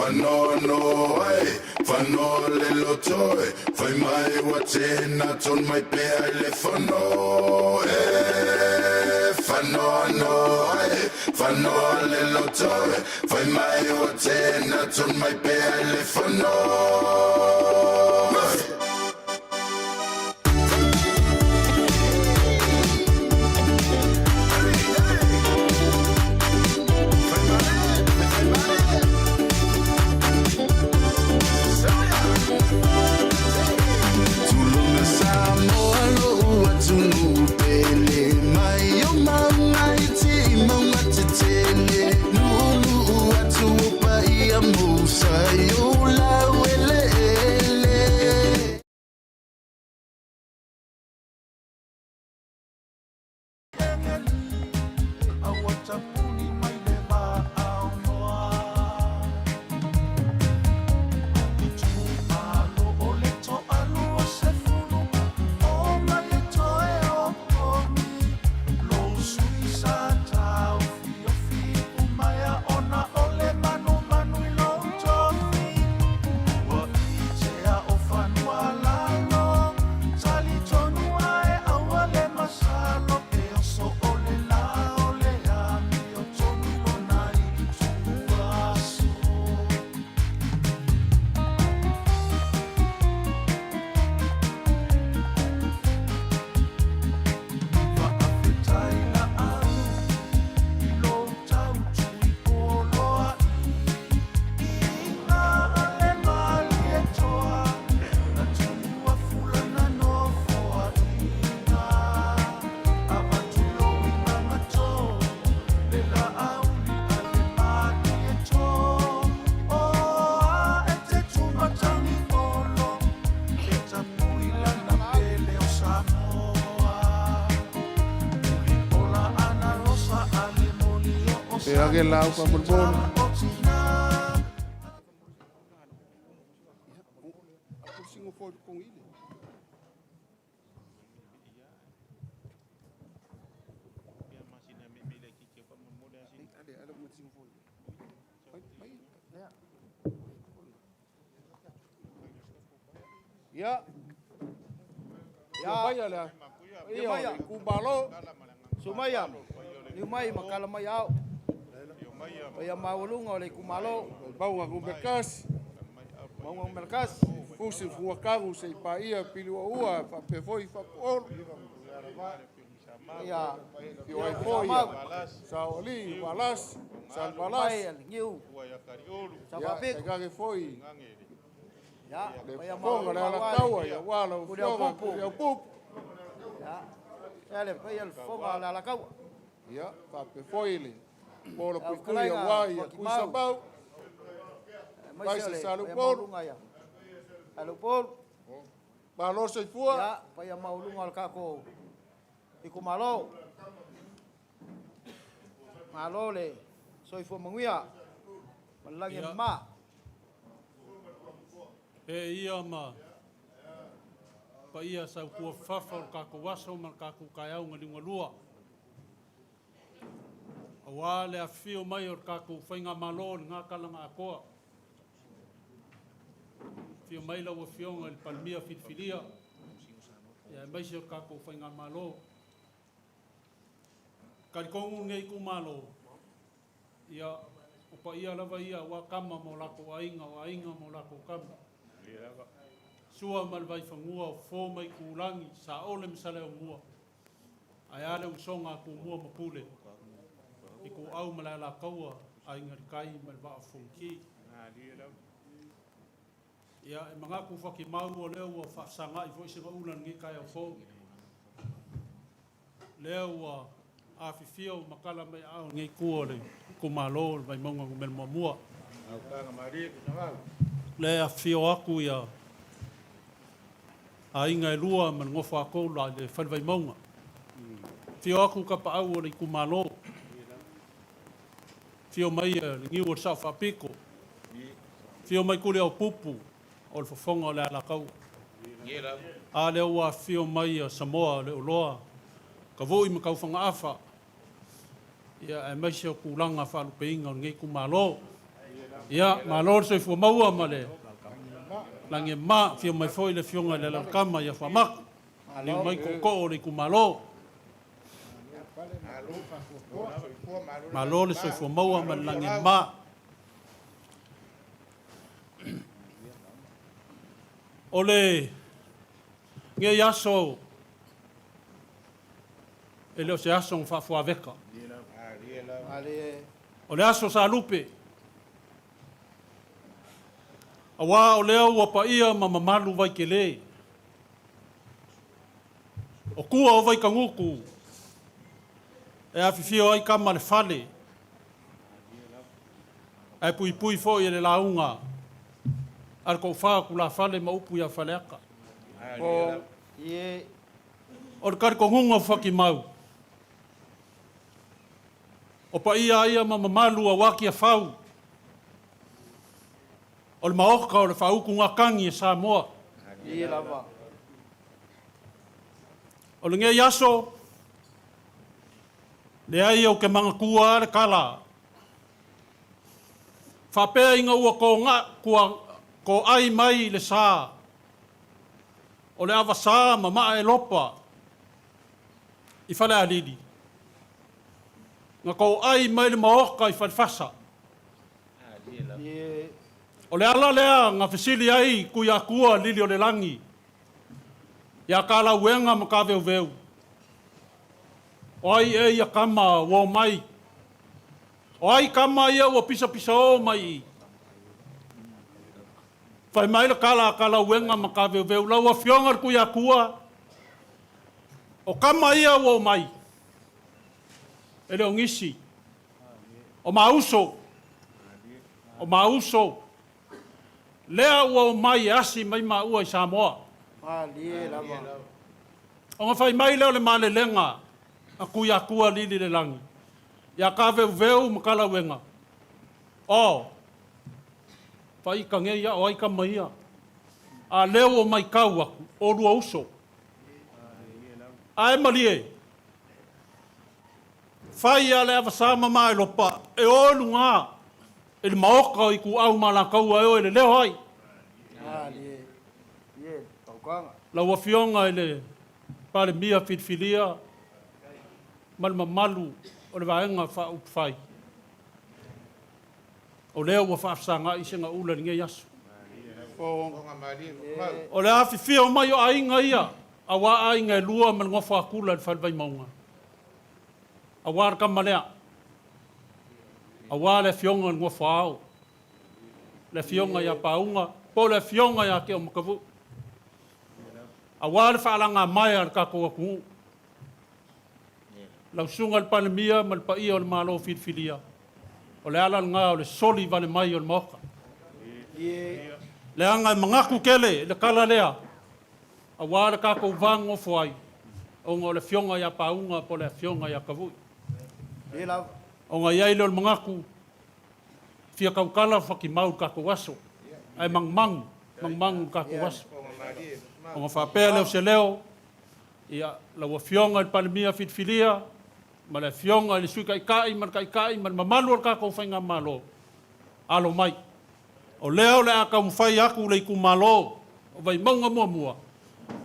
Whanoano ai, whanoa le loto e, Whai mai ua tēnā ton mai pea i le fono e. Whanoano ai, whanoa le loto e, Whai mai ua tēnā ton mai pea i le fono. Tulona Samoa lo'u atunuu pele mai o mauga iti i mauga tetele Nuunuu atu o paia mousa i ou lau eleele. Pea ke lau ka bolbol. Ia. Ia mai le. Ia mai ku malo. Sumaia, liu mai ma kala mai ao. Paia maualuga o le itumalo. Mauga Numekas. Mauga Numekas. Fusi fuakagu se i paia piliuaua faapea foi faapuolu. Ia. Fio ai foi Saoli Valas Salvalas. Mai le niu. Ia taigage foi Ia. le Paia fofoga le maualuga alataua ia ua lau afioga Kuliaupupu. Kuliaupupu. Ia. Ia le paia le fofoga o le alakaua. Ia faapea foi le polo Lau puipui fetalaiga, aua ia Fuatimau. Tuisabau. Aemaise o le Vaisa paia Salupolu. maualuga ia. Salupolu. Malo soifua. Ia, paia maualuga o le tatou itumalo. Malo le soifua manuia ma le lagi e Ia. mama. E ia ma paia sautua fafa o le tatou aso ma le tatou taeao na liugalua. Aua le afifio mai o le tatou faigamalo i lena tala na atoa. Afio mai lau Afioga i le Palemia filifilia, ia aemaise o le tatou faigamalo. Talitonu lenei itumalo, ia, o paia lava ia aua tama ma o latou aiga, o aiga ma o latou tama. Sua ma le Vaifanua, o Fofo ma Itulagi, Saole ma Saleaaumua, ae a le usoga a Tumua ma Pule, Ituau ma le Alataua, Aiga i le Tai ma le Vaa o Fonoti. Ia, e manatu Fatimau o lea ua faafesagai foi segaula i lenei taeao fou. Lea ua afifio ma tala mai aao lenei itu o le itumalo o le Vaimauga Numera Muamua. Lea e afifio atu ia aiga e lua ma le nofo a Toula i le Fale Vaimauga. Afio atu tapaau o le itumalo. Afio mai le niu o le Sao Faapito. Afio mai Tuliaupupu o le fofoga o le Alataua. A lea ua afifio mai Samoa o le Oloa, Tavui ma Taufagaafa, ia aemaise o tulaga faalupeina o lenei itumalo. Ia, malo le soifua maua ma le lagi e mama. Afio mai foi le Afioga i le Alalikama ia Faamaku, liliu mai tootoo o le itumalo. Malo le soifua maua ma le lagi e mama. O lenei aso e le o se aso na faafuaveka. O le aso sa lupe, auā o lea ua paia ma mamalu Vaitele, o tua o Vaitagutu e afifio ai tama a le fale, ae puipui foi e le lauga a le toafa o tulafale ma upu ia Faleata. O le talitonuga o Fatimau, o paia ia ma mamalu aua Tiafau, o le Maota o le faautugatagi e Samoa. O lenei aso, leai ou te manatua lava le tala faapea ina ua toai mai le sa o le avasa ma maa elopa i Falealili, na toai mai le Maota i Falefasa. O le ala lea na fesili ai Tuiatua Liliolelagi ia Talauega ma Taveuveu, o ai ea ia tama ua omai? O ai tama ia ua pisapisao mai i i? Fai mai le tala a Talauega ma Taveuveu, lau Afioga i le Tuiatua, o tama ia ua omai, e le o nisi, o ma uso, o ma uso, lea ua omai e asi mai maua i Samoa. Ona fai mai lea o le malelega a Tuiatua Lililelagi ia Taveuveu ma Talauega, o, faita nei ia o ai tama ia, a lea ua matau atu, o lua uso. Ae malie, fai lava le avasa ma Maelopa e o i luga i le maota o Ituau ma Alataua e o e leleo ai. Lau Afioga i le Palemia filifilia ma le mamalu o le Vaega Faaupufai, o lea ua faafesagai segaula i lenei aso. O le afifio mai o aiga ia, aua aiga e lua ma le nofo a Tula i le Fale Vaimauga, aua le tama lea, aua le afioga i le nofo a ao, le afioga ia Pauga po o le afioga ia Keomatavuu, aua le faalagamaea a le tatou atunuu. Lau Susuga i le Palemia ma le paia o le Malo filifilia, o le ala lena o le soli vale mai o le Maota. Leaga e manatu tele le tala lea, aua le tatou va nonofo ai, ona o le afioga ia Pauga po o le afioga ia Tavui. Ona i ai lea o le manatu, fia tautala Fatimau i le tatou aso, ae magumagu, magumagu le tatou aso. Ona faapea lea o se leo, ia, lau Afioga i le Palemia filifilia, ma le Afioga i le Sui Taitai ma le Taitai ma le mamalu o le tatou Faigamalo, alo mai. O lea o le a taumafai atu le itumalo o Vaimauga muamua,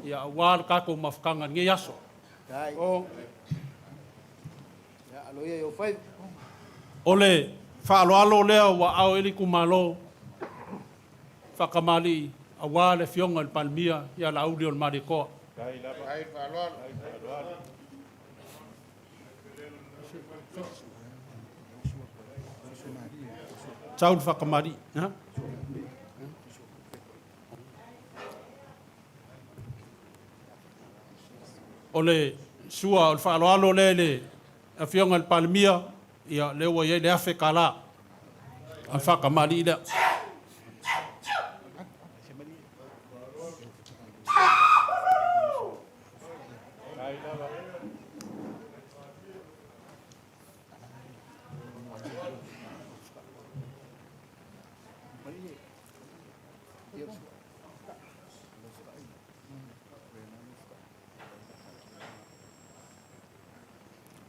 ia, aua le tatou mafutaga i lenei aso. O le faaaloalo lea ua aao i ai le itumalo faatamalii aua le Afioga i le Palemia ia Laauli o le Malietoa. Sau le faatamalii. O le sua o le faaaloalo lea i le Afioga i le Palemia, ia lea ua i ai le $1,000 a le faatamalii lea.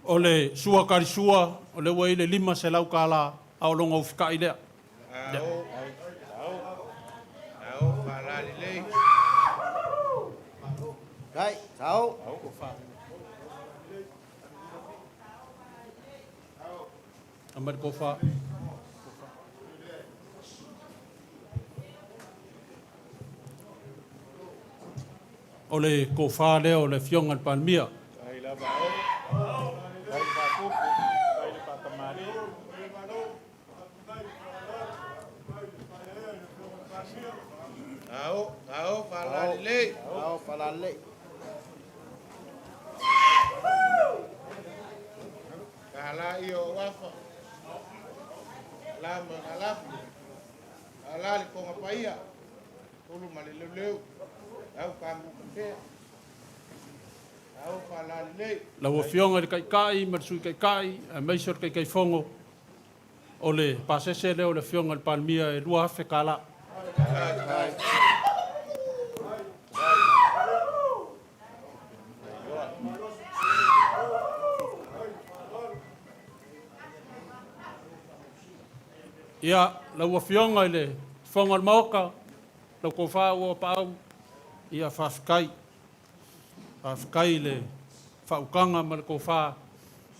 O le sua kalisua, o lea ua i ai le $500, a o lona ufitai lea. Dai, sao. Aumai le tofa. O le tofa lea o le Afioga i le Palemia. Ao falalei. Lau Afioga i le Taitai ma le Sui Taitai aemaise o le Taitaifono, o le pasese lea o le Afioga i le Palemia e $2,000. Ia, lau Afioga i le Fofoga o le Maota, lau tofa Auuapaau, ia faafetai. Faafetai i le faautaga ma le tofa,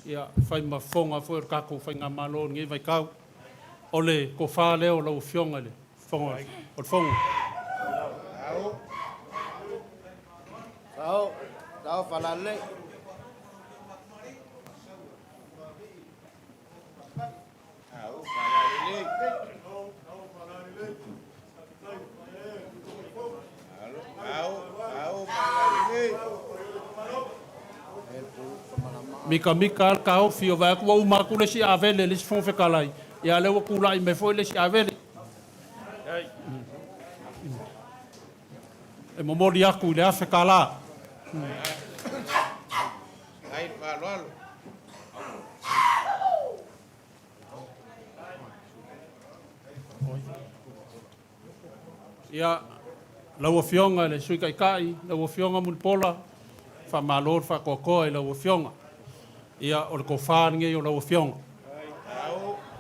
ia fai ma fofoga foi o le tatou faigamalo i lenei vaitau. O le tofa lea o lau Afioga i le Fofoga o le Fono. Sao, sao falalei. Mikamika lava le taofi o vaai atu ua uma atu le isi avele i le isi Fofoga Fetalai, ia a o lea ua tulai mai foi le isi avele. E momoli atu i le $1,000. Ia, lau Afioga i le Sui Taitai, lau Afioga Mulipola, faamalo le faatoatoa i lau Afioga. Ia, o le tofa lenei o lau Afioga.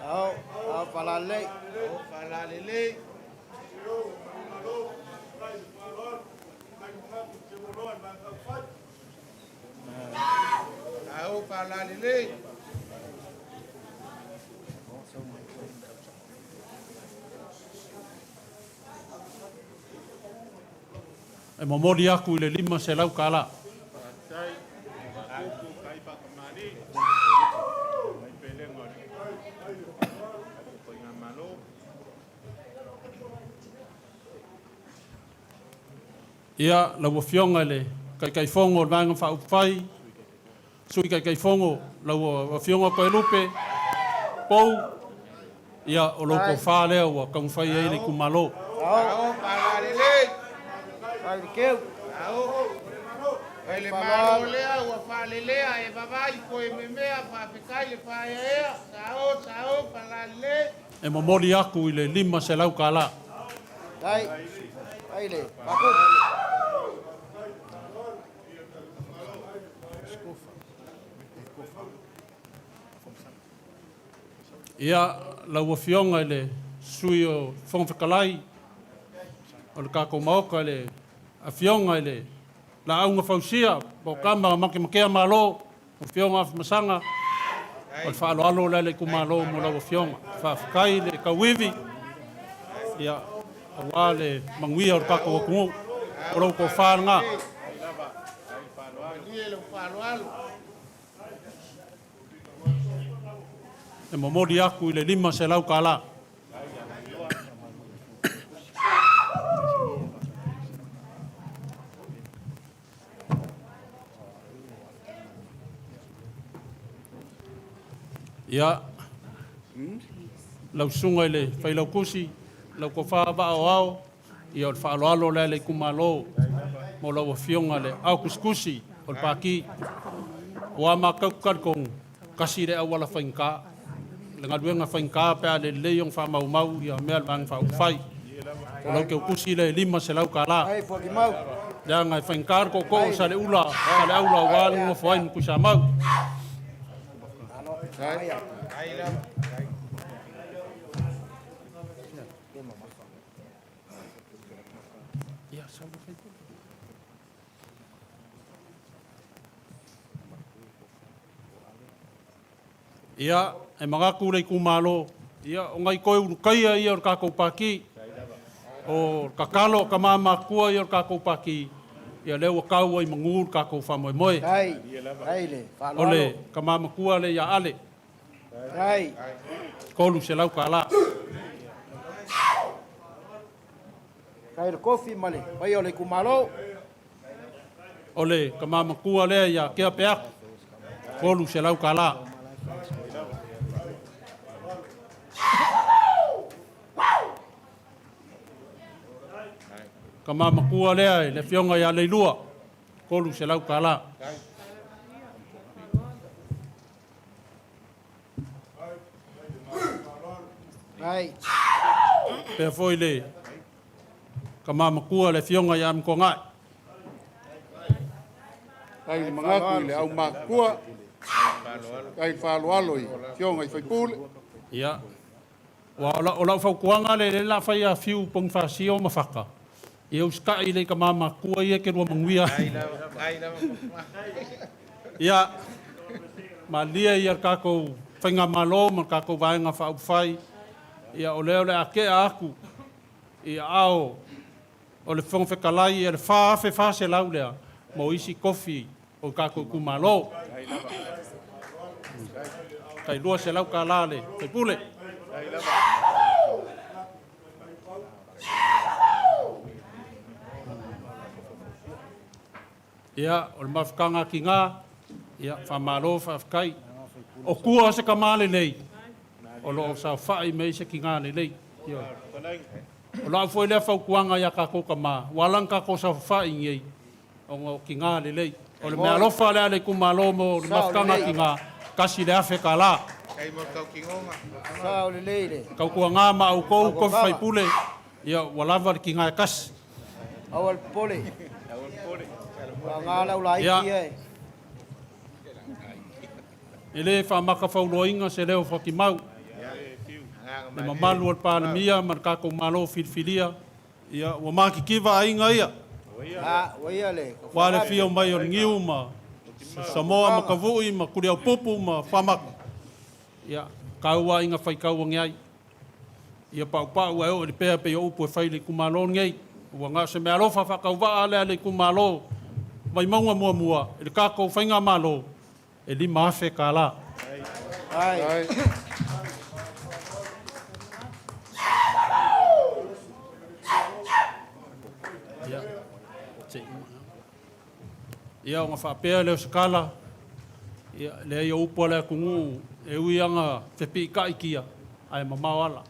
Ao, ao falalei. E momoli atu i le $500. Ia, lau Afioga i le Taitaifono o le Vaega Faaupufai, Sui Taitaifono, lau Afioga Toelupe, Pou, ia, o lau tofa lea ua taumafai ai le itumalo. Ao. Ai le keu. E momoli atu i le $500. Dai. Ai le. Paku. Ia, lau Afioga i le Sui o Fofoga Fetalai o le tatou Maota, i le Afioga i le Laau na Fausia, po o Tama Makemakea Malo, Afioga Afamasaga, o le faaaloalo lea a le itumalo mo lau Afioga. Faafetai le tauivi, ia, aua le manuia o le tatou atunuu. O lau tofa lena. E momoli atu i le $500. Ia, lau susuga i le Failautusi, lau tofa Vaa o Ao, ia o le faaaloalo lea a le itumalo mo lau Afioga i le Ao Tusitusi o le Pati. Aua matou te talitonu, tasi le auala faigata, le galuega faigata pe a le lelei ona faamaumau ia mea a le Vaega Faaupufai. O lau teutusi lea e $500. Ai fuakimau. Leaga e faigata le tootoo o Saleula, Saleaula aua le nonofo ai ma Tuisamau. Ai. Ia, e manatu le itumalo, ia, o nai toe ulukaia ia o le tatou Pati. O le tatalo a tama matutua ia o le tatou Pati, ia lea ua tau ai i manu le tatou faamoemoe. Tai. Tai le O faaaloalo. le tama matua lea ia Ale, Tai. $300. Tai le kofi ma le paia o le itumalo. O le tama matua lea ia Kea Peaku, $300. Tama matua lea i le afioga ia Leilua, $300. Tai. Pea foi le tama matua le afioga ia Amituanai. Tai le magatu i le aumatua, tai le faaaloalo i afioga i faipule. Ia, ua o lau fautuaga lea lea o le a fai a Fiu Ponifasio ma Faka, ia usitai i le tama matutua ia e te lua manuia ai. Ia, malie ia le tatou faigamalo ma le tatou Vaega Faaupufai, ia o lea o le a tea atu i aao o le Fofoga Fetalai le $4,400 lea mo isi tofi o tatou itumalo. Tai $200 le faipule. Ia, o le mafutaga a tiga, ia, faamalo faafetai. O tua o se tama lelei, o lo o saofai ma ai se tiga lelei. Ioe. O lau foi lea fautuaga ia tatou tama, ua ala ona tatou saofafai nei, ona o tiga lelei. O le meaalofa lea a le itumalo mo le Sao mafutaga a lelei. tiga, $1,000. Sao lelei le. Tautuaga ma outou tofi Tautuaga. faipule, ia ua lava le tiga e tasi. Aua le popole. Faaaoga lau laiti Ia. ia e. E le faamakafauloaina se leo fatimau, le mamalu o le Palemia ma le tatou Malo filifilia, ia ua matitiva aiga ia, A, ua ia le. ua le fia mai o le niu ma Samoa ma Tavui ma Tuliaupupu ma Fuamaku. Ia, taua aiga faitau age ai. Ia paupau ae oo i le pea pei o upu e fai i le itumalo lenei. Ua na o se meaalofa faatauvaa lea a le itumalo Vaimauga 1 i le tatou faigamalo e $5,000. Ai. Tai. Ia, ia ona faapea lea o se tala, ia, leai o upu a le atunuu, e ui lava ina fepiikai kia, ae mamao ala.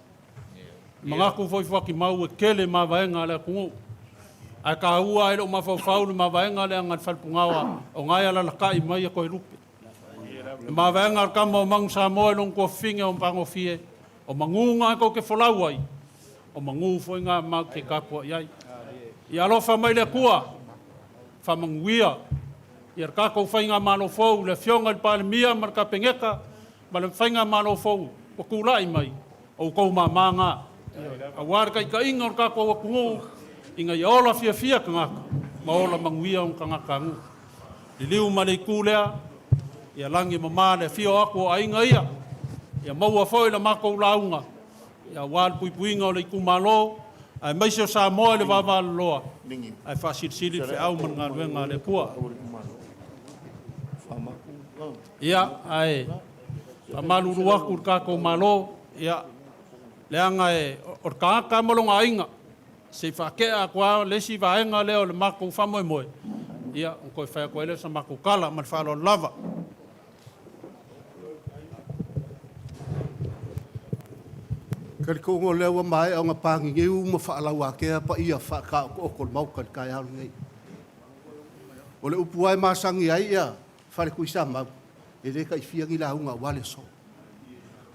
E manatu foi Fuatimau e tele mavaega a le atunuu, ae taua ai lou mafaufau le mavaega lea na le Falepugaoa, o na e alalatai mai a Toelupe. Le mavaega a le tama o Manu Samoa i lona tuafafine o Matagofie, o manu na tou te folau ai, o manu foi na matou te tapuai ai. Ia alofa mai le Atua, faamanuia ia le tatou faigamalo fou, le afioga i le Palemia ma le Kapeneta ma le faigamalo fou ua tulai mai, o outou mamā na. Aua le taitaiga o le tatou atunuu, ina ia ola fiafia tagata ma ola manuia ona tagatanuu. Liliu ma le itu lea, ia lagi e mama le afio atu o aiga ia, ia maua foi la matou lauga, ia aua le puipuiga o le itumalo, aemaise o Samoa i le vaavaaloloa, ae faasilisili le feau ma le galuega a le Atua. Ia, ae faamalulu atu i le tatou Malo, ia, leaga e, o le tagata ma lona aiga, se i faatea atu lava le isi vaega lea o le matou faamoemoe, ia, ona toe fai atu ai lea o sa matou tala ma le faaaloalo lava. Talitonu o lea ua maea ona pagigeu ma faalauakea paia faataotooto o le Maota i le taeao lenei. O le upu lava e masani ai ia Faletuisamau, e le taifia ni lauga aua le aso.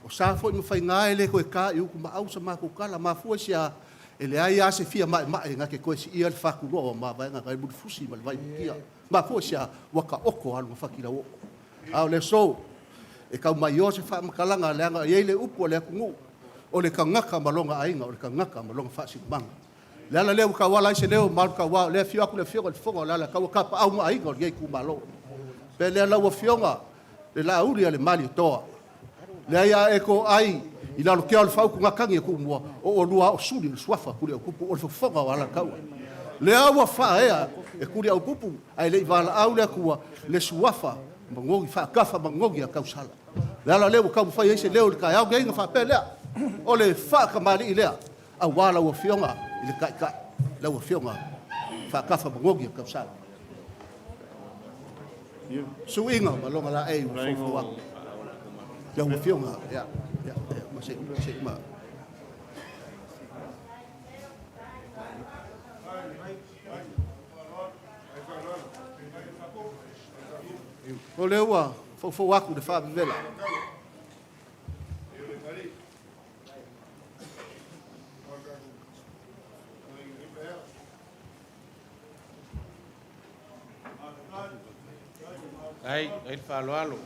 O sa foi ma faiga e le toe ta i Utumaau sa matou tala. Mafua i se a? E leai lava se fia maemae na te toe siia le fatuloa o mavaega nai Mulifusi ma le Vaimutia. Mafua i se a? Ua taoto lava lona fatilaoo. A o le aso, e tau maioa se faamatalaga leaga e i ai le upu a le atunuu, o le tagata ma lona aiga, o le tagata ma lona faasinomaga. O le ala lea ua tauala ai se leo ma alu o lea e afio atu le Afioga i le Fofoga o le Alataua, Tapaau ma Aiga o lenei itumalo. O le mea lea lau Afioga i le Laauli a le Malietoa, Leai a e toai i lalo kea o le faautugatagi a Tumua, o oulua lava o suli o le suafa o Tuliaupupu, o le fofoga o Alataua. Lea ua faaea e Tuliaupupu ae le i valaau le Atua le suafa manogi, faatafa manogi a Tausala. O le ala lea ua taumafai ai se leo i le taeao lenei ona faapea lea, o le faatamalii lea aua lau Afioga i le Taitai, lau Afioga Faatafa manogi o Tausala. Suiga ma lona laei ua foufou atu. Lau Afioga, ia, ia, ia, ma se, se, ma. O lea ua foufou atu le faavevela. Ai, ai le faaaloalo.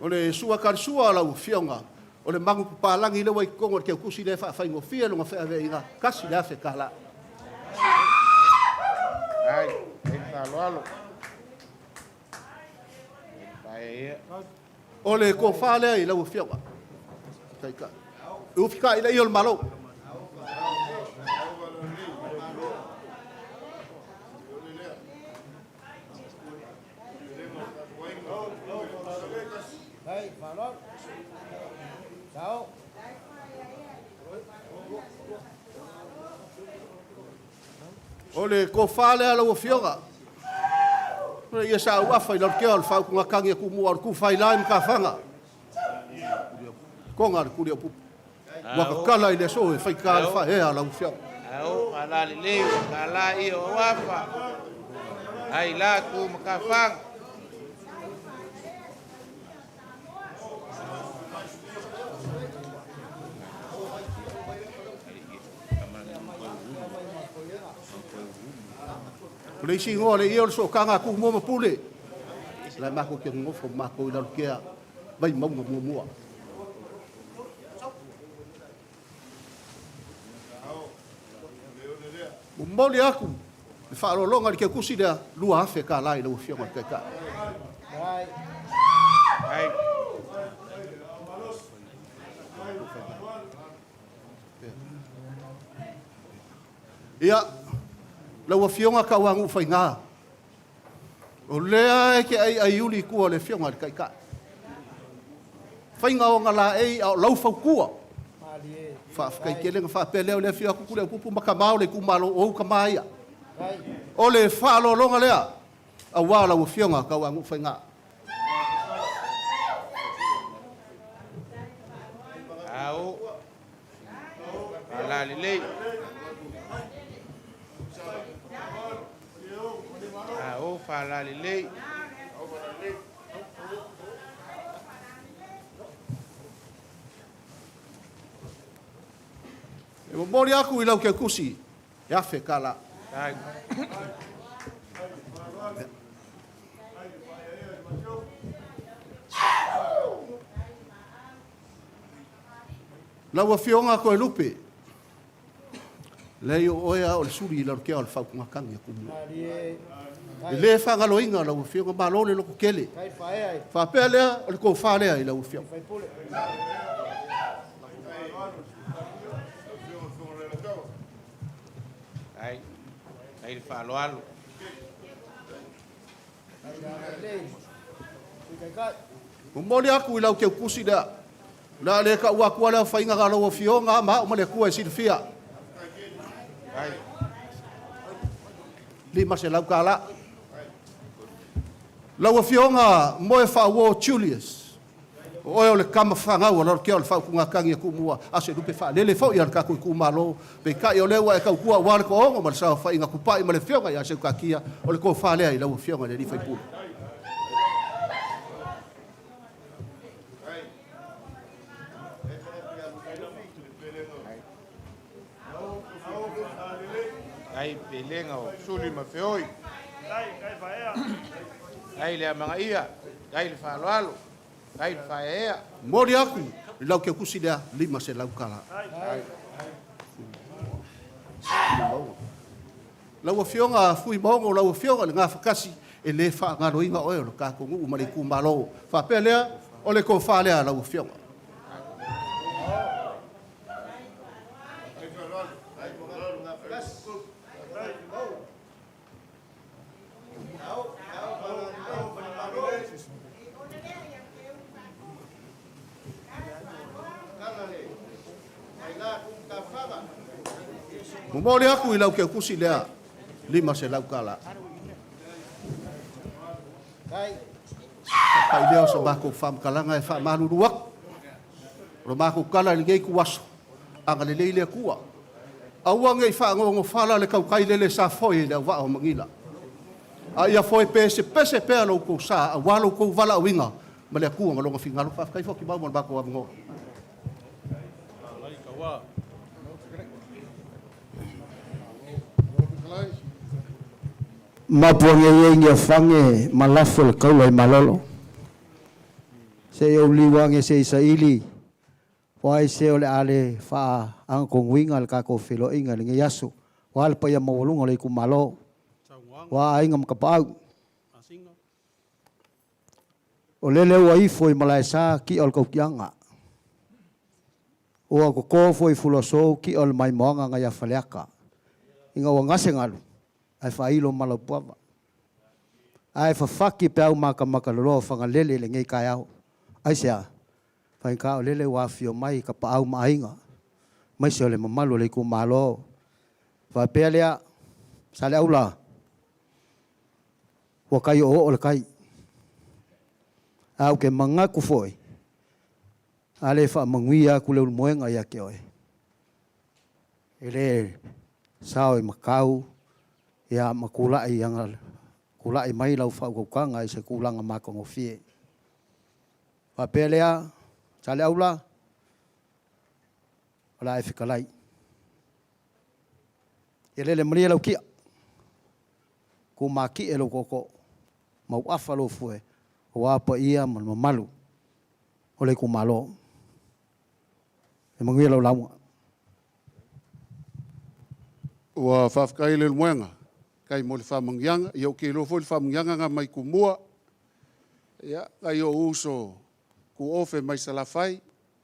O le sua talisua a lau Afioga, o le manupapalagi lea ua i totonu o le teutusi lea e faafaigofie lona feaveaiga, $1,000. Ai, ai le faaaloalo. O le tofa lea i lau Afioga, Taitai, e ufitai i le ia o le Malo. O le tofa lea lau Afioga, ina ia saauafa i lalokea o le faautugatagi a Tumua o le tufaila i matafaga, toga a le Tuliaupupu. Ua tatala i le aso e faigata le faaea a lau Afioga. Ao alalelei ua tala ia o afa. Ai la tu matafaga. O le isi igoa o le ie o le sootaga a Tumua ma Pule. O la e matou te nonofo matou i Lalokea, Vaimauga muamua. Momoli atu le faaaloaloga i le teutusi lea, $2,000 i lau Afioga i le Taitai. Ia, lau Afioga Tauanuufaiga, o lea e te aiaiuli i tua o le Afioga i le Taitai. Faiga o ona laei a o lau fautua. Faafetai tele ona faapea lea o le afio atu Tuliaupupu ma tama o le itumalo, o ou tama ia. O le faaaloaloga lea aua lau Afioga Tauanuufaiga. Ao. Alalelei. Ao faalalelei. E momoli atu i lau teutusi e $1,000. Ai. Lau Afioga Toelupe, leai o oe lava o le suli i lalokea o le faautugatagi a Tumua. E le faagaloina lau Afioga, malo le lototele. Faapea lea, o le tofa lea i lau Afioga. Ai. Ai le faaaloalo. Momoli atu i lau teutusi lea, o le a le tau atua le aofaiga na o lau Afioga ma au ma le Atua e silafia. $500. Lau Afioga Moefaauo Julius, o oe o le tama fanau a Lalokea o le faautugatagi a Tumua, a o se lupe faalele foi a le tatou itumalo, peitai o lea ua e tautua aua le toaono ma le saofaiga Tupai ma le Afioga ia Seukatia, o le tofa lea i lau Afioga i le alii faipule. Ai pelega o suli ma feoi. Ai le amagaia, ai le faaaloalo, ai le faaeaea. Momoli atu i lau teutusi lea $500. Lau Afioga Fuimaono, lau Afioga i le Gafatasi, e le faagaloina oe o le tatou nuu ma le itumalo. Faapea lea, o le tofa lea a lau Afioga. Momoli atu i lau teutusi lea $500. Fai lea o se matou faamatalaga e faamalulu atu. O le matou tala i lenei ituaso, agalelei le Atua, aua ne i faanonofala le tautai lele sa foe i le auvaa o Manila, a ia foe pesepese pea lo outou sa aua lo outou valaauina ma le Atua ma Lona finagalo. Faafetai Fuatimau mo le matou avanoa. Mapuage e Niafage ma lafo le kaula i malolo. Se i ou liu age se i saili po o ai se o le a le faaagatonuina le tatou feiloaiga i lenei aso, aua le paia maualuga o le itumalo, aua aiga ma tapaau. O lele ua ifo i Malaesa ti'a o le tautiaga, ua toto foi i Fuluasou ti'a o le maimoaga nai a Faleata, ina ua gase galu ae faailo malaupuava. Ae fafati peau matamataloloa o Fagalele i lenei taeao. Aisea? Faigata o lele ua afifio mai tapaau ma aiga, aemaise o le mamalu o le itumalo. Faapea lea, Saleaula, ua tai oooo le tai. Ae ou te manatu foi, a le faamanuia atu le ulumoega ia te oe, e le sao i matau ia ma tulai, tulai mai lau faautautaga i se tulaga matagofie. Faapea lea, Saleaula, o le a e fetalai. Ia lele malie lau tia, tumatie lou tootoo, mauafa lou foe, aua paia ma le mamalu o le itumalo. E manuia lau lauga. Ua faafetai Leulumoega, faafetai mo le faamanuiaga. Ia ou te iloa foi le faamanuiaga na mai Tumua. Ia, nai ou uso tuofe mai Salafai,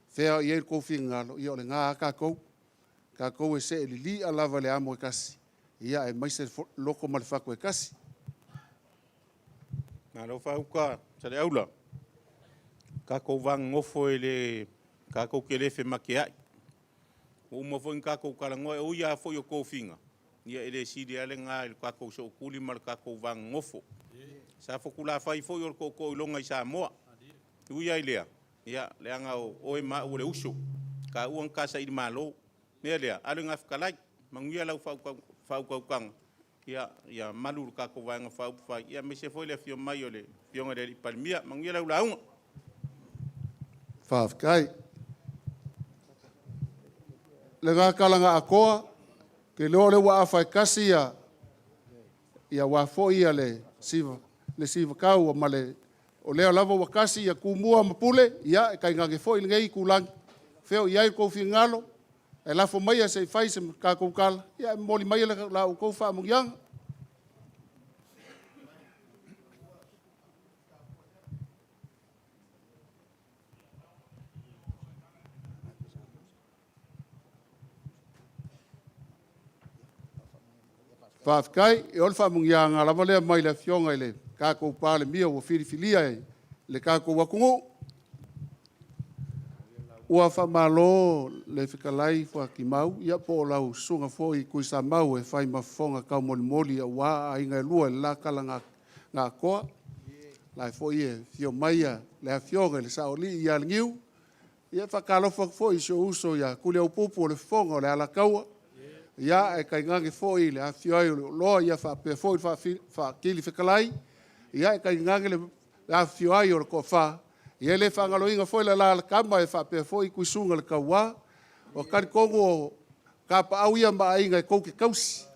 fea o i ai lo outou finagalo, ia o lena lava tatou. O tatou e see lilia lava i le amo e tasi, ia aemaise le loto ma le fatu e tasi. Malo faauta Saleaula. Tatou va nonofo e le tatou te le femateai. Ua uma foi ona tatou talanoa, e ui lava foi o tofiga, ia e le sili lava lena i le tatou sootuli ma le tatou va nonofo. Sa Fotulasai foi o le tootoo iloga i Samoa. E ui lava i lea, ia leaga o oe ma au o le uso, o taua na ta sailimalo. O le mea lea, alo i gafetalai, manuia lau faautautaga, ia malu le tatou Vaega Faaupufai, aemaise foi le afio mai o le Afioga i le Palemia. Manuia lau lauga. Faafetai. Lena tala na atoa, ou te iloa o lea ua afa e tasi ia aua foi le sivatau ma le... O lea lava ua tasi ia Tumua ma Pule, ia e tainane foi lenei itulagi, fea o i ai lo outou finagalo, ae lafo maia se i fai se tatou tala, ia ae momoli maia la outou faamanuiaga. Faafetai. E o le faamanuiaga lava lea mai le Afioga i le tatou Palemia ua filifilia e le tatou atunuu. Ua faamalo le fetalai Fuatimau ia po o lau Susuga foi Tuisamau e fai ma fofoga taumolimoli aua aiga e lua i le la tala na atoa. O la foi e afio mai le Afioga i le Saoalii ia Leniu. Ia e faatalofa atu foi i si ou uso ia Tuliaupupu o le Fofoga o le Alataua, ae tainane foi le afifio ai o Leoloa faapea foi le Faafilifetalai, ae tainane le afifio ai o le Toafa. Ia e le faagaloina foi le alalatama e faapea foi Tuisugaletaua. E talitonu o Tapaau ia ma Aiga tou te tausi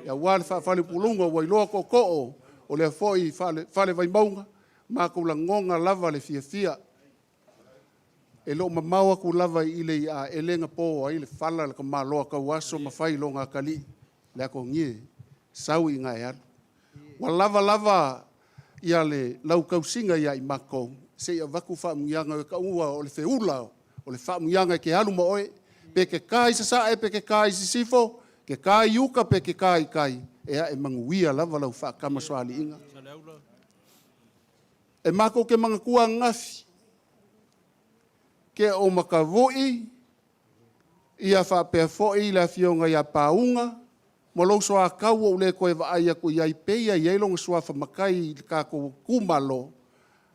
aua le faafaleupoluga ua iloa tootoo o lea foi Fale Vaimauga. Matou lagona lava le fiafia. E le o mamao atu lava i le iaaele na po ai le fala a le tamaloa tauaso ma fai lona atalii, le atogie. Sau i ina e alu. Ua lava lava ia le lau tausiga ia i matou, se i avatu faamanuiaga e taua o le feula o le faamanuiaga e te alu ma oe. Pe e te ta i sasae pe e te ta i sisifo, e te ta i uta pe e te ta i tai, e ae manuia lava lau faatamasoaliiga. E matou te manatua ananafi, Keomatavui, ia faapea foi le afioga ia Pauga ma lou soatau ua ou le toe vaai atu i ai, e pei lava e i ai lona suafa matai i le tatou itumalo,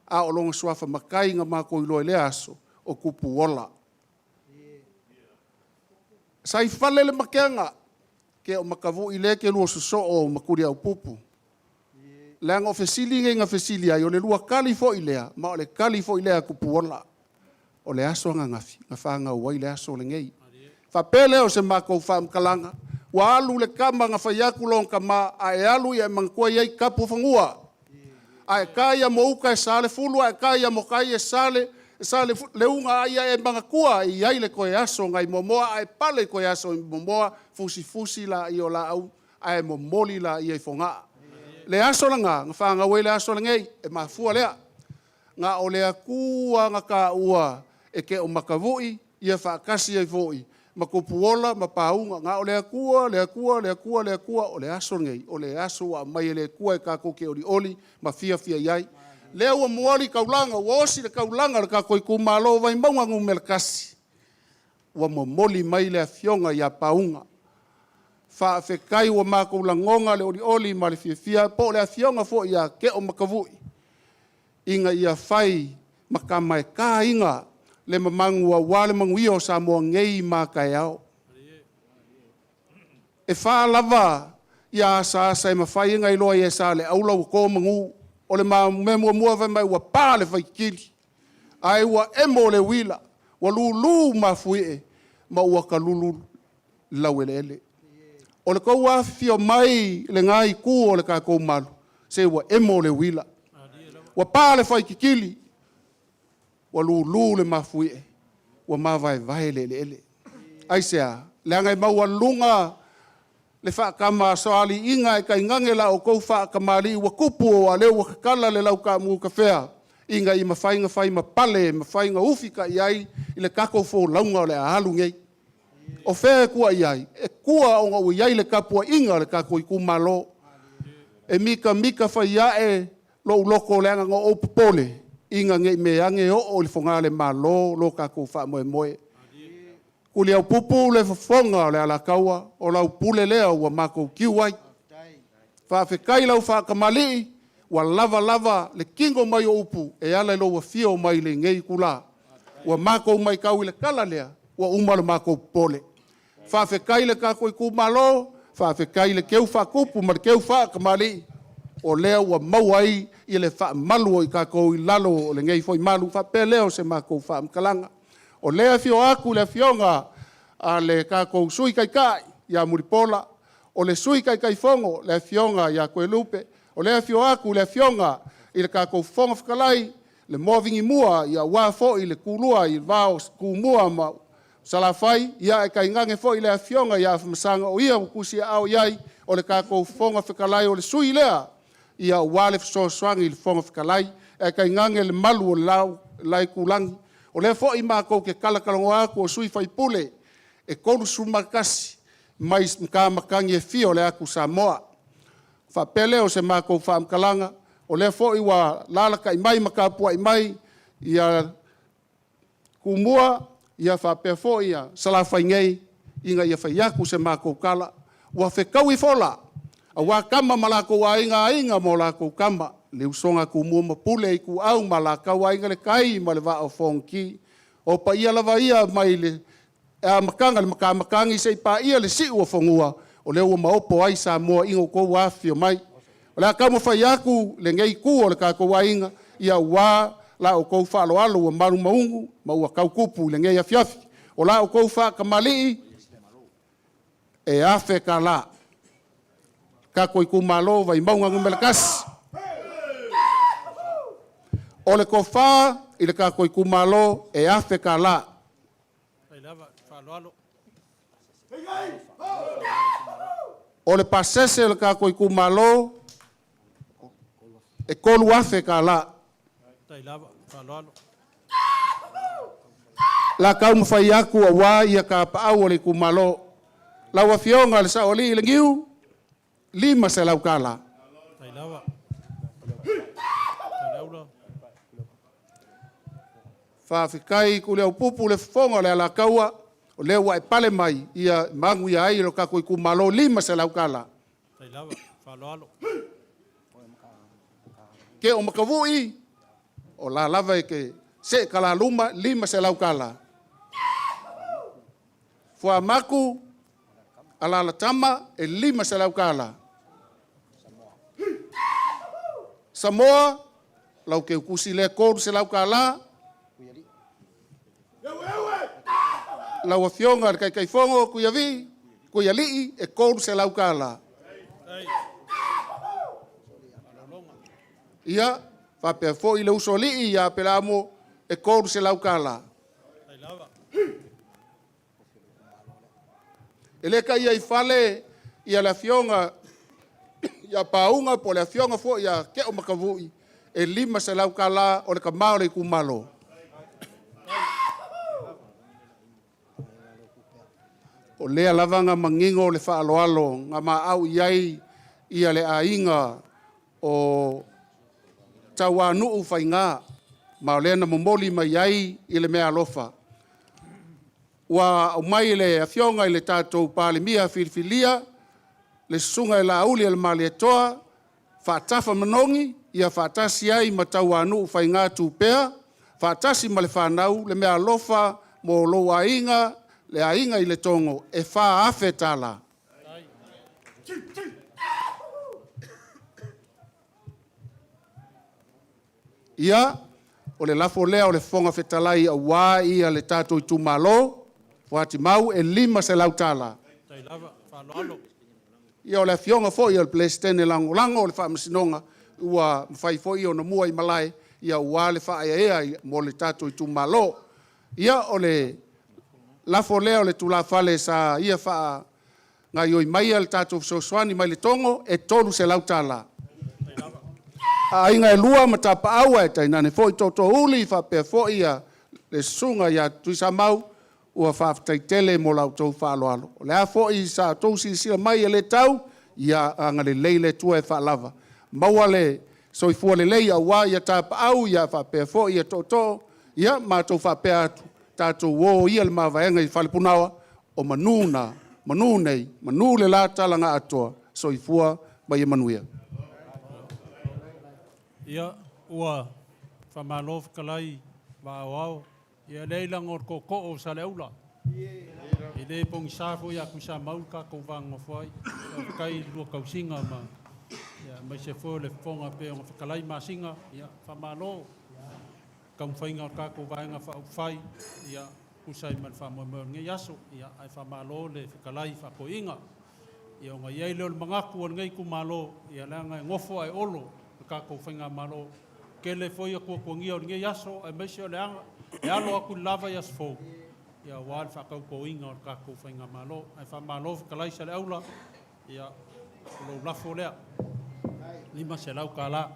a o lona suafa matai na matou iloa i lea aso, o Tupuola. Sa i fale le matega, Keomatavui lea e te lua sosoo ma Tuliaupupu. Leaga o fesili nei na fesili ai, o le lua tali foi lea, ma o le tali foi lea a Tupuola. O le aso ananafi na fanau ai le aso lenei. Faapea lea o se matou faamatalaga, ua alu le tama na fai atu lona tama, a e alu ia e manatua e i ai tapu o fanua. A e ta i amo-uta e sa le fulu, a e ta i amotai e sa le uga, a ia e manatua e i ai le toe aso nai Moamoa, a e pale i toe aso i Moamoa, fusifusi laia o laau ae momoli laia i Fogaa. O le aso lena na fanau ai le aso lenei, e mafua lea, na o le Atua na taua e Keomatavui ia faatasi ai foi ma Tupuola ma Pauga. Na o le Atua, le Atua, le Atua, le Atua. O le aso lenei, o le aso ua aumai e le Atua tatou te olioli ma fiafia i ai. O lea ua momoli taulaga, ua osi le taulaga a le tatou itumalo o Vaimauga 1, ua momoli mai le afioga ia Pauga. Faafetai ua matou lagona le olioli ma le fiafia, po o le afioga foi ia Keomatavui, ina ia fai ma tama e taina le mamagu aua le manuia o Samoa nei ma a taeao. E fa lava asaasa e mafai ona iloa ai e Saleaula ua to manu. O le mea muamua fai mai ua pa le faititili, ae ua emo le uila, ua lulu mafuie ma ua talulu le laueleele. O le tou afifio mai i lena itu o le tatou malu, se ua emo le uila, ua pa le faititili, ua lulu le mafuie, ua mavaevae le eleele. Aisea? Leaga e maualuga le faatamasoaliiga ae tainane la outou faatamalii ua tupu aua o lea ua tatala le lautaamu tafea ina ia mafai ona fai ma pale, e mafai ona ufitai ai le tatou folauga o le a alu nei. O fea e tua i ai? E tua ona ua i ai le tapuaiga a le tatou itumalo. E mitamita fai ae lou loto leaga na ou popole ina ne i meaane oo i fogalemalo lo tatou faamoemoe. Tuliaupupu le fofoga o le Alataua, o lau pule lea ua matou tiu ai. Faafetai i lau faatamalii ua lava lava le tino mai o upu e ala i lou afio mai i lenei itula. Ua matou matau i le tala lea, ua uma lo matou popole. Faafetai i le tatou itumalo, faafetai i le teu faatupu ma le teu faatamalii, o lea ua maua ai le faamalu o i tatou i lalo o lenei foi malu. Faapea lea o se matou faamatalaga. O lea e afio atu le Afioga a le tatou Sui Taitai ia Mulipola, o le Sui Taitaifono le Afioga ia Toelupe, o lea e afio atu le Afioga i le tatou Fofoga Fetalai, le moa vinimua aua foi le tulua i le va o Tumua ma Salafai, ae tainane foi le Afioga ia Afamasaga o ia ua tusiaao i ai o le tatou Fofoga Fetalai, o le sui lea aua le fesoasoani i le Fofoga Fetalai, ae tainane le malu o le la itulagi. O lea foi matou te talatalanoa atu o sui usufono e 31 mai matamatagi e fia o le atu Samoa. Faapea lea o se matou faamatalaga, o lea foi ua alaalatai mai ma tapuai mai Tumua faapea foi Salafai nei ina ia fai atu se matou tala. Ua fetaui fola aua Tama ma latou Aiga, Aiga ma latou Tama, le usoga a Tumua ma Pule, Ituau ma Alataua, Aiga i le Tai ma le Vaa o Fonoti. O paia lava ia mai le amataga i le matamatagi seia paia le siuofanua, o lea ua maopo ai Samoa ina ua outou afifio mai. O le a taumafai atu lenei itu o le tatou aiga aua la outou faaaloalo ua malumaunu ma ua tautupu i lenei afiafi. O la outou faatamalii e $1,000. Tatou itumalo Vaimauga 1. O le tofa i le tatou itumalo e $1,000. Fai lava faaaloalo. O le pasese o le tatou itumalo e 3,000 kālā. Tai lava, faaaloalo. La taumafai atu auā ia tapaau o le itumalo. Lau Afioga i le Saoalii Legiu, 500 kālā. Tai lava. Saleaula. Faafetai Tuliaupupu le fofoga o le Alataua, o lea ua e pale mai, ia manuia ai lo tatou itumalo, 500 kālā. Tai lava, faaaloalo. Ke o Makavui, o la lava e ke se kalaluma, 500 kālā. Fuamaku, alalatama, e 500 kālā. Samoa, lau ke ukusi lea 300 kālā. Lau Afioga i le Taitaifono Tuiavi, Tuialii, e 300 kālā. Ia, faapea foi le usoalii ia Pelamo, e 300 kālā. Tai lava. E le taia i fale ia le Afioga ia Pauga po o le Afioga foi ia Keo Makavui, e 500 kālā o le tamā o le itumalo. O lea lava na manino le faaaloalo na maau i ai ia le aiga o Tauanuu Faiga, ma o lea na momoli mai ai i le mea alofa. Ua aumai e le Afioga i le tatou Palemia filifilia, le Susuga i Laauli o le Malietoa, faatafa manogi, ia faatasi ai ma Tauanuu Faiga Tupea, faatasi ma le fanau, le mea alofa mo lou aiga, le aiga i le Togo, e 4,000 tālā. Ia, o le lafo lea o le Fofoga Fetalai auā ia le tatou itumalo, Fuatimau e 500 tālā. Tai lava, faaaloalo. Ia, o le afioga foi o le Peresetene Lagolago o le Faamasinoga, ua mafai foi ona mua i malae, ia aua le faaeaea mo le tatou itumalo. Ia, o le lafo lea o le tulafale sa ia faagaioi maia le tatou fesoasoani mai le Togo, e 300 tālā. Aiga e lua ma tapaau ae tainane foi tootoouli faapea foi ia le susuga ia Tuisamau, ua faafetai tele mo la outou faaaloalo. O le a foi sa outou silasila mai e le tau, ia agalelei le Atua e faalava. Maua le soifua lelei aua ia tapaau ia faapea foi ia tootoo, ia matou faapea atu, tatou o ia le mavaega i Falepunaoa, o manu na, manu nei, manu le la tala na atoa, soifua ma ia manuia. Ia, ua faamalo fetalai vaaoao. Ia leai laga o le tootoo o Saleaula. E le pogisa foi ia Tuisamau le tatou vanonofo ai. Faafetai i le lua tausiga ma ia aemaise foi o le fofoga pei ona fetalai Masina. Ia faamalo taumafaiga o le tatou Vaega Faaupufai, ia tusa ai ma le faamoemoe o lenei aso. Ia ae faamalo le fetalai faatoeaina. Ia ona i ai lea o le manatu o lenei itumalo, ia leaga e nofo ae olo le tatou faigamalo. Tele foi atuatuagia o lenei aso, aemaise o le e alo atu i le la vaiaso fou, ia aua le faatautoina o le tatou faigamalo. Ae faamalo fetalai Saleaula, ia o lou lafo lea, 500 kālā.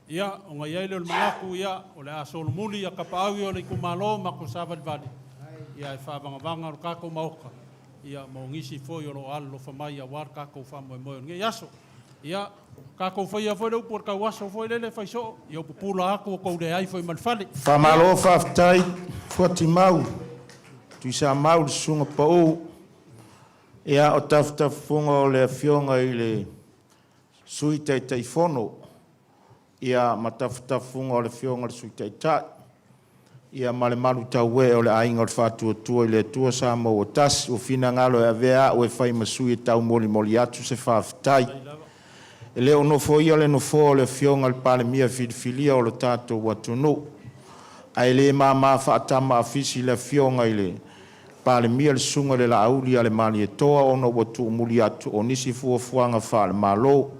Ia, ona i ai lea o le manatu, ia, o le a solomuli ia tapaau ia o le itumalo ma ko savalivali, ia e faavagavaga lo tatou maota, ia mo nisi foi o lo o alolofa mai aua le tatou faamoemoe o lenei aso. Ia, tatou faia foi le upu o le tauaso foi lele fai soo, ia pupula atu o tou leai foi ma le fale. Faamalo faafetai Fuatimau, Tuisamau le susuga pau. Ia o tafatafafuga o le afioga i le Sui Taitaifono, ia ma tafatafafuga o le afioga i le Sui Taitai, ia ma le malutaue o le Aiga o le Faatuatua i le Atua Samoa ua tasi, ua finagalo e avea a'u e fai ma sui e taumolimoli atu se faafetai. E le o nofoia le nofoa o le Afioga i le Palemia filifilia o le tatou atunuu, ae le mama faatama a fisi le afioga i le Palemia le susuga i le Laaulialemalietoa ona ua tuumuli atu o nisi fuafuaga faale-Malo.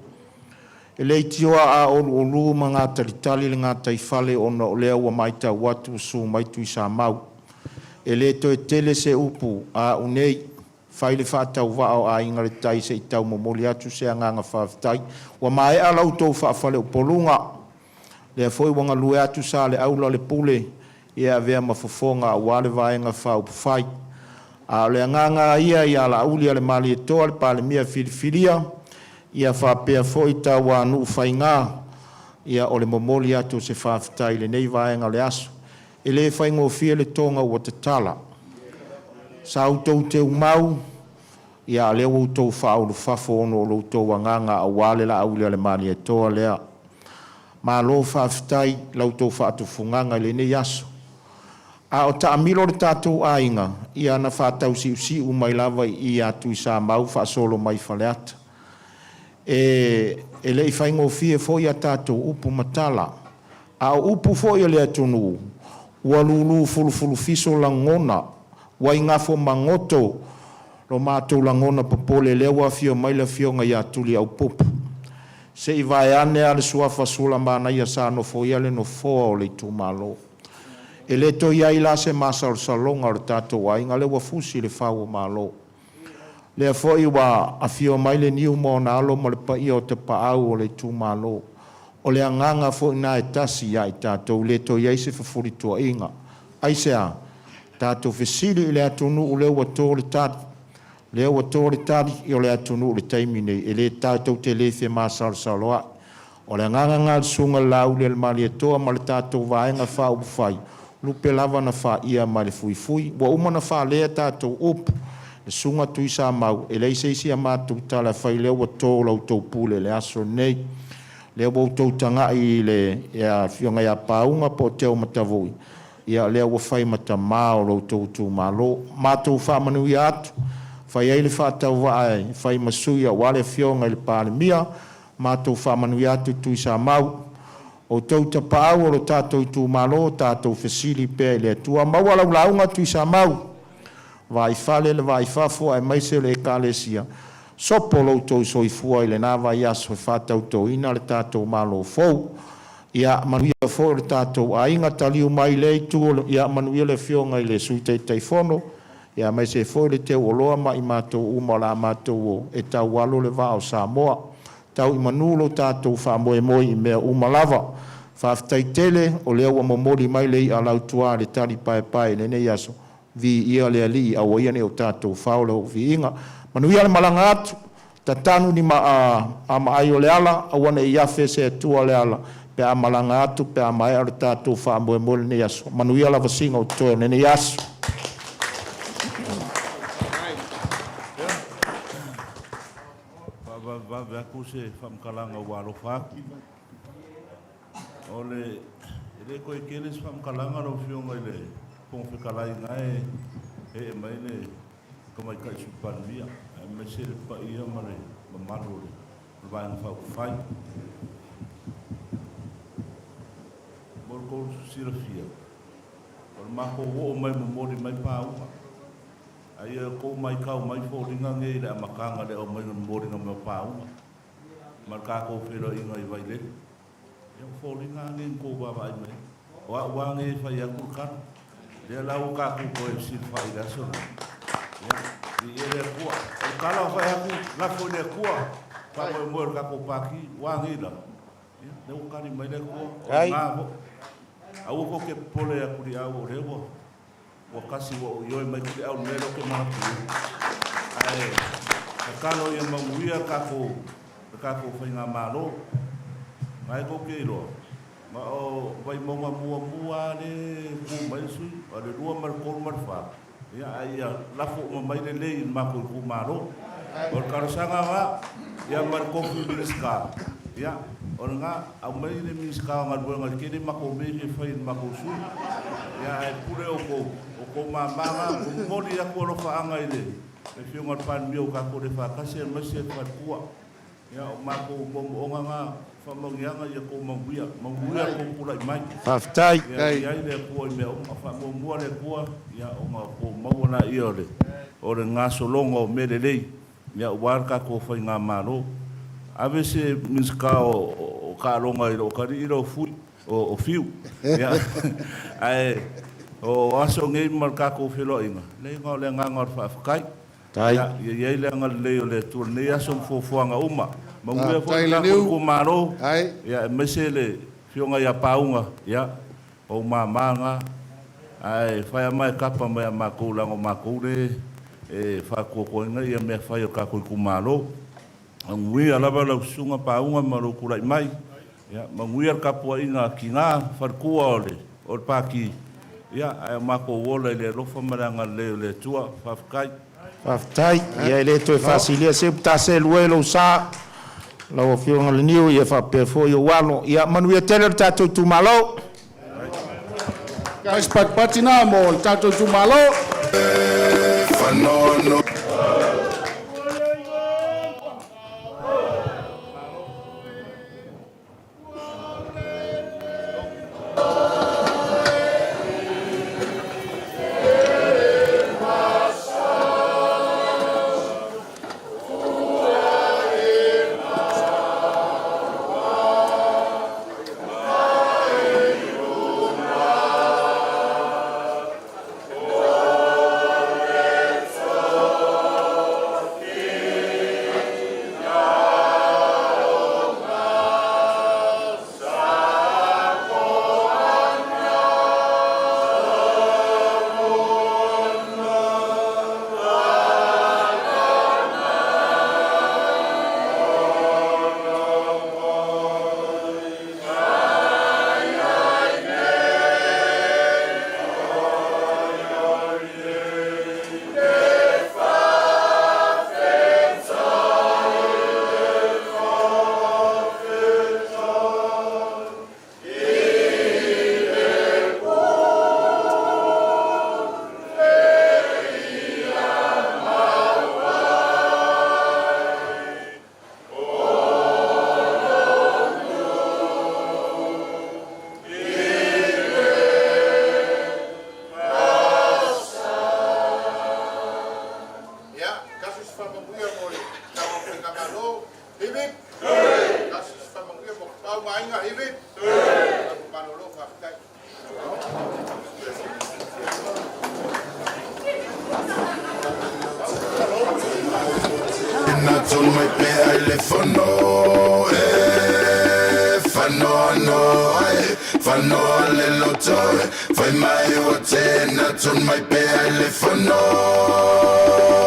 E leitioa a oluolu ma gatalitali le gataifale ona o lea ua matau atu ua susu mai Tuisamau. E le toe tele se upu a a'u nei, fai le faatauvaa o Aiga i le Tai se i taumomoli atu se agaga faafetai. Ua maea la outou faafaleupoluga, lea foi ua galue atu Saleaula le pule e avea ma fofoga aua le Vaega Faaupufai. A o le agaga lava ia ia Laaulialemalietoa le Palemia filifilia, ia faapea foi Tauanuu Faiga, ia o le momoli atu o se faafetai i lenei vaega o le aso. E le faigofie le toga ua tatala, sa outou teumau, a o lea ua outou faaulufafo ona o lo outou agaga aua le Laaulialemalietoa lea. Malo faafetai i la outou faatufugaga i lenei aso. A o taamilo le tatou aiga, ia na faatausiusiu mai lava i i ia Tuisamau faasolo mai Faleata. E le i faigofie foi a tatou upu ma tala, a o upu foi a le atunuu, ua lulu fulufulufiso lagona, ua igafo magoto lo matou lagona popole, lea ua afio mai le afioga ia Tuliaupupu, se i vaeane lava le suafa Sulamanaia sa nofoia le nofoa o le itumalo. E le toe i ai la se masalosaloga o le tatou aiga, o lea ua fusi le fau o Malo. Lea foi ua afio mai le niu ma ona alo ma le paia o tapaau o le itumalo. O le agaga foi lena e tasi ia i tatou, e le toe i ai se fefulituaiga. Aisea? Tatou fesili i le atunuu lea ua to le tali, lea ua to le tali o le atunuu i le taimi nei, e le tatou te le femasalosaloai. O le agaga lena i le Susuga i le Laaulialemalietoa ma le tatou Vaega Faaupufai, o lupe lava na faia mai le fuifui. Ua uma ona faalea a tatou upu, le Susuga Tuisamau, e leai se isi a matou tala e fai o lea ua to la outou pule i le aso lenei. Lea ua outou tagai i le Afioga ia Pauga po o Teomatavui, ia o lea ua fai ma tama o lo outou itumalo. Matou faamanuia atu, fai ai le faatauvaa e fai ma sui aua le afioga i le Palemia. Matou faamanuia atu Tuisamau. O outou tapaau o lo tatou itumalo, tatou fesili pea i le Atua. Maua lau lauga Tuisamau, vaai i fale le vaai i fafo aemaise o le Ekalesia, sopo lo outou soifua i lena vaiaso e faatautoina le tatou Malo fou. Ia manuia foi le tatou aiga, taliu mai i lea itu, ia manuia le afioga i le Sui Taitaifono, aemaise ai foi le teuoloa ma i matou uma o le a matou o e taualo le vaa o Samoa. Tau i manu lo tatou faamoemoe i mea uma lava. Faafetai tele o lea ua momoli mai le i'a lautua a le tali paepae i lenei aso, viia le Alii aua ia ne i o tatou fao lau viiga. Manuia le malaga atu, tatanu ni amaai o le ala, aua ne i afe se atua o le ala pe a malaga atu pe a maea le tatou faamoemoe i lenei aso. Manuia lavasiga o totoe o lenei aso. Faavavevave atu se faamatalaga ua alofa atu. O le, e le toe tele se faamatalaga lau Afioga i le Fofoga Fetalai, na e ee mai le Tamaitai Sui Palemia, aemaise le paia ma le mamalu o le Vaega Faaupufai. Mo le tou silafia, o le matou oo mai momoli mai pauga, a ia outou matau mai foliga nei i le amataga i le aumaiga o le momoliga mai o pauga ma le tatou feiloaiga i Vailele. Ia o foliga lava nei na tou vaavaai mai ai. O au lava nei e fai atu le tala. Lea la ua tatou toe fesilafai i le aso lea. Ia, viia le Atua. O le tala ua fai atu, lafo i le Atua, faamoemoe o le tatou Pati, ua a nei la? Ia, lea ua tali mai le Atua, o lena foi. Aua tou te popole ia Tuliau o lea ua Ua tasi ua ou ioe mai Tuliau i le mea lea ou te manatu i ai. Ae tatalo ia manuia le tatou le tatou faigamalo. Na e tou te iloa, na o Vaimauga muamua lava lea e tu mai le sui usufono, o le 2 ma le 3 ma le 4, ia ae ia lafo uma mai lelei i le matou itumalo. O le talosaga lena, ia ma le tofi Minisita, ia o lena, aumai le Minisita o Galuega e tele matou mea e fia fai i le matou sui usufono. Ia ae pule outou, o outou mama na. Momoli atu alofaaga i le Afioga i le Palemia ua tatou le faatasi aemaise le faletua. Ia o matou moomooga na, faamanuiaga ia outou manuia, manuia le tou tulai mai. Faafetai. Ia i ai le Atua i mea uma, faamuamua le Atua, ia ona outou maua laia o le o le gasologa o mea lelei, ia aua le tatou faigamalo. Ave se Minisita o taaloga i lou atalii lea o Fui, o Fiu. Ia ae O aso nei ma le tatou feloaiga, leai na o le agaga o le faafetai. Ia i ai le agalelei o le Atua i lenei aso ma fuafuaga uma. Manuia foi le tatou itumalo, ia aemaise le Afioga ia Pauga, ia o ou mama na, ae fai lava ma e tapa mai ia matou leaga o matou lea e faatuatuaina mea fai a le tatou itumalo. Manuia lava lau Susuga Pauga ma lou tulai mai, ia manuia le tapuaiga a tina, faletua o le o le Pati, ia ae o matou ola i le alofa ma le agalelei o le Atua. Faafetai. Faafetai. Ia e le toe faasilia se upu, ta seelu e lou sa, lau Afioga Leniu, ia faapea foi ou alo. Ia manuia tele le tatou itumalo. Fai se patipati na mo le tatou itumalo. Ia, tasi se faamanuia mo le tatou Faigamalo. Hip hip! Hooray! Tasi se faamanuia mo Tapaau ma Aiga. Hip hip! Hooray! Tatou malolo, faafetai. Na tonu mai pea i le fono e Fanoano ai, fanoa le loto e Fai mai ua tena tonu mai pea i le fono.